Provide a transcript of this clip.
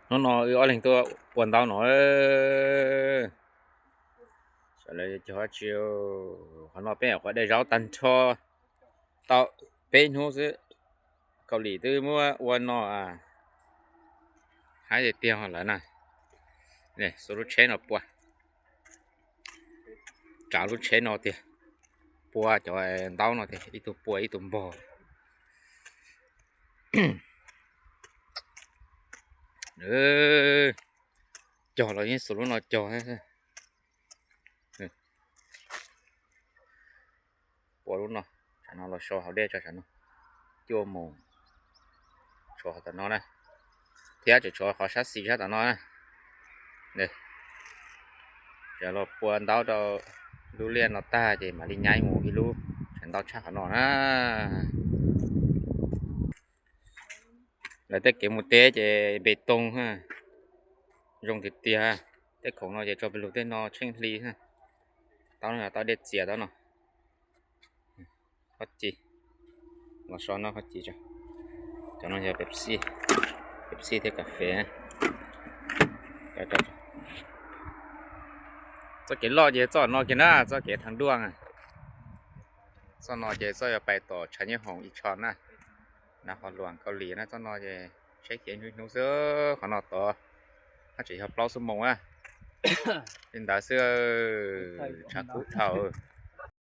Hnub no wb ob leeg tuaj ua ntaub no. Sawv daws cog dab tsi? Qhov no peb nyuam qhuav de zaub tag nrho tau peb hnub xwb. Kaus lim twb muab ua no haib tiag tiag lawm na. Xuas lub tsheb no pua, tsav lub tsheb no tiag, pua cov ntaub no tiag, ib tug pua ib tug npog. Cog los yeej xuas lub no cog. Pua lub no, tsam no los so hauv dej tso, tsam no cuaj mus tshuav qhov tom no na, thiab tseem tshuav qhov sab xis sab tom no na. Tsam los pua ntaub rau lub liaj no tag ces mam li nyaib mus ib lub, tsam ntau tshaj qhov no na. Lawv tej kev mus teb ces npe toog, zoo tiag tiag. Tej khoom no ces tso pes lug tej no tsheej hli. Taub no yog taub dej txias taub no. Qhob ci, los so noj qhob ci tso. Cov no yog Pepsi, Pepsi thiab kas fes. Txoj kev loj ces txoj no kiag na, txoj kev thaj duaj. Txoj no ces txoj yuav pais tom tshav nyob hoom ib tsho na, na qhov luam Kaus Lim na. Txoj no ces tsheb khiav ib hnub xwb, qhov no tod haj tseem yog plaub xuab moos na. Li ntawd xwb, tshav kub dhau.